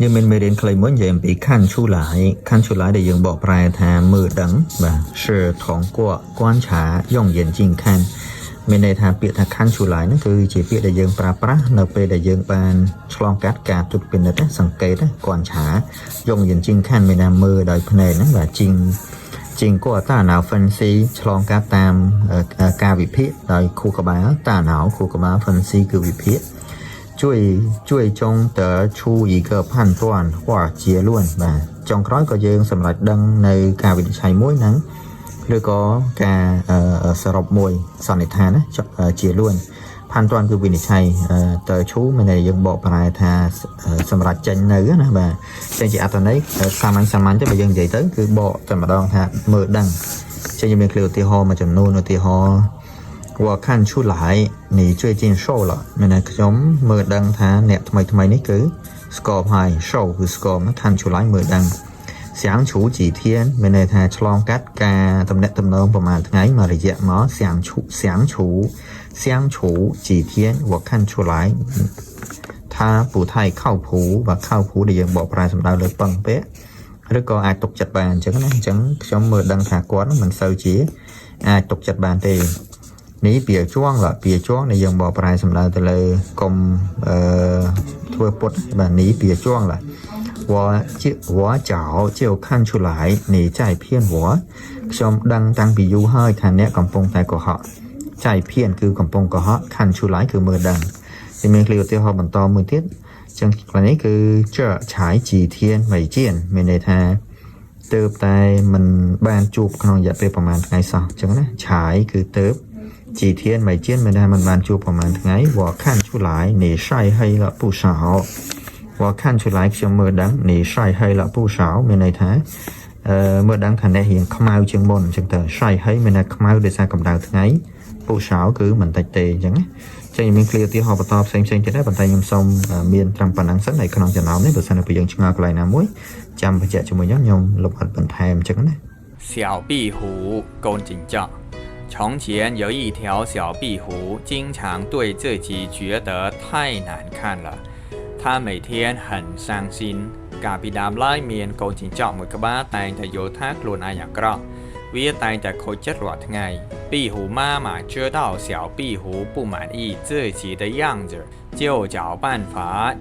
យើងមានមេរៀនខ្លីមួយនិយាយអំពី看出来看出来ដែលយើងបកប្រែថាមើលដឹងបាទ是通过观察用眼睛看មានន័យថាពាក្យថា看出来ហ្នឹងគឺជាពាក្យដែលយើងប្រើប្រាស់នៅពេលដែលយើងបានឆ្លងកាត់ការត្រួតពិនិត្យសង្កេត观察用眼睛看មានន័យមើលដោយភ្នែកហ្នឹងបាទជាង 经过大脑分析ឆ្លងកាត់តាមការវិភាគដោយខួរក្បាល大脑ខួរក្បាល分析គឺវិភាគ 最最終得出一個判斷或結論បាទចុងក្រោយក៏យើងសម្រេចដឹងនៅការវិនិច្ឆ័យមួយហ្នឹងឬក៏ការសរុបមួយសន្និដ្ឋានណាជាលួន判斷គឺវិនិច្ឆ័យ得出មានន័យយើងបកប្រែថាសម្រាប់ចេញនៅណាបាទចេញជាអត្ថន័យសាមញ្ញសាមញ្ញទៅបើយើងនិយាយទៅគឺបកតែម្ដងថាមើលដឹងចេញយើងមានឃ្លាឧទាហរណ៍មួយចំនួនឧទាហរណ៍ 我看出来你最近瘦了មានន័យខ្ញុំមើលដឹងថាអ្នកថ្មីថ្មីនេះគឺស្គមហើយ瘦គឺស្គមណា看出来មើលដឹង相处几天មានន័យថាឆ្លងកាត់ការតំណាក់តំណងប្រហែលថ្ងៃមួយរយៈមក相处相处相处几天我看出来他不太靠谱បាទ靠谱ដែលយើងបកប្រែសម្ដៅលើពឹងពាក់ឬក៏អាចទុកចិត្តបានអញ្ចឹងណាអញ្ចឹងខ្ញុំមើលដឹងថាគាត់មិនសូវជាអាចទុកចិត្តបានទេ នេះ别装了别装ដែលយើងបកប្រែសម្ដៅទៅលើកុំអឺធ្វើពុតបាទនេះ别装了我就我早就看出来你在骗我ខ្ញុំដឹងតាំងពីយូរហើយថាអ្នកកំពុងតែកុហក在骗គឺកំពុងកុហក看出来គឺមើលដឹងទីមានឃ្លាឧទាហរណ៍បន្តមួយទៀតចឹងកន្លែងនេះគឺ这才几天没见មានន័យថាទើបតែមិនបានជួបក្នុងរយៈពេលប្រហែលថ្ងៃសោះចឹងណា才គឺទើប 几天没见មានថាមិនបានជួបប្រហែលថ្ងៃ我看出来你晒黑了不少我看出来ខ្ញុំមើលដឹង你晒黑了不少មានន័យថាអឺមើលដឹងថាអ្នករៀងខ្មៅជាងមុនអញ្ចឹងទៅ晒黑មានន័យខ្មៅដោយសារកម្ដៅថ្ងៃ不少គឺមិនតិចទេអញ្ចឹងណាចឹងមានឃ្លាឧទាហរណ៍បន្តផ្សេងផ្សេងទៀតដែរប៉ុន្តែខ្ញុំសូមមានត្រឹមប៉ុណ្ណឹងសិនហើយក្នុងចំណោមនេះបើសិនជាយើងឆ្ងល់កន្លែងណាមួយចាំបញ្ជាក់ជាមួយខ្ញុំខ្ញុំលម្អិតបន្ថែមអញ្ចឹងណា 小壁虎កូនจิ้งจอก从前有一条小壁虎，经常对自己觉得太难看了。它每天很伤心。កាលពីដើមឡើយមានកូនจิ้งចកមួយក្បាលតែងតែយល់ថាខ្លួនឯងអាក្រក់វាតែងតែខូចចិត្តរាល់ថ្ងៃ壁虎妈妈知道小壁虎不满意自己的样子，就找办法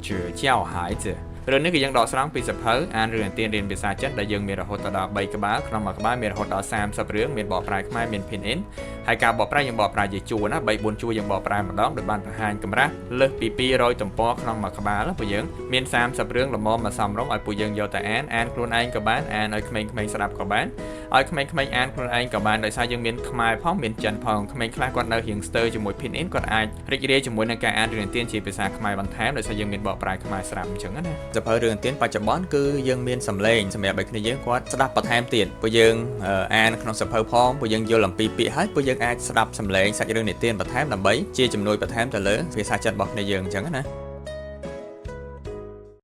指教孩子。រឿងនេះគឺយើងដកស្រង់ពីសៀវភៅអានរឿងនិទានរៀនភាសាចិនដែលយើងមានរហូតដល់3ក្បាលក្នុងមួយក្បាលមានរហូតដល់30រឿងមានបកប្រែខ្មែរមាន 拼音ហើយការបកប្រែយើងបកប្រែជាជួរណា3 4ជួរយើងបកប្រែម្ដងដោយបានបង្ហាញកម្រាស់លើសពី200ទំព័រក្នុងមួយក្បាលពួកយើងមាន30រឿងល្មមមកសំរុំឲ្យពួកយើងយកទៅអានអានខ្លួនឯងក៏បានអានឲ្យក្មេងៗស្ដាប់ក៏បានឲ្យក្មេងៗអានខ្លួនឯងក៏បានដោយសារយើងមានខ្មែរផងមានចិនផងក្មេងខ្លះគាត់នៅរៀងស្ទើរជាមួយ 拼音គាត់អាចរីករាយជាមួយនឹងការអានរឿងនិទានជាភាសាខ្មែរបន្ថែមដោយសារយើងមានបកប្រែខ្មែរស្រាប់អញ្ចឹងណាសៀវភៅរឿងនិទានបច្ចុប្បន្នគឺយើងមានសំឡេងសម្រាប់ឲ្យគ្នាយើងគាត់ស្ដាប់បន្ថែមទៀតពួកយើងអានក្នុងសៀវភៅផងពួកយើងយល់អំពីពាក្យហើយពួកយើងអាចស្ដាប់សំឡេងសាច់រឿងនិទានបន្ថែមដើម្បីជាជំនួយបន្ថែមទៅលើភាសាចិនរបស់គ្នាយើងអញ្ចឹងណា។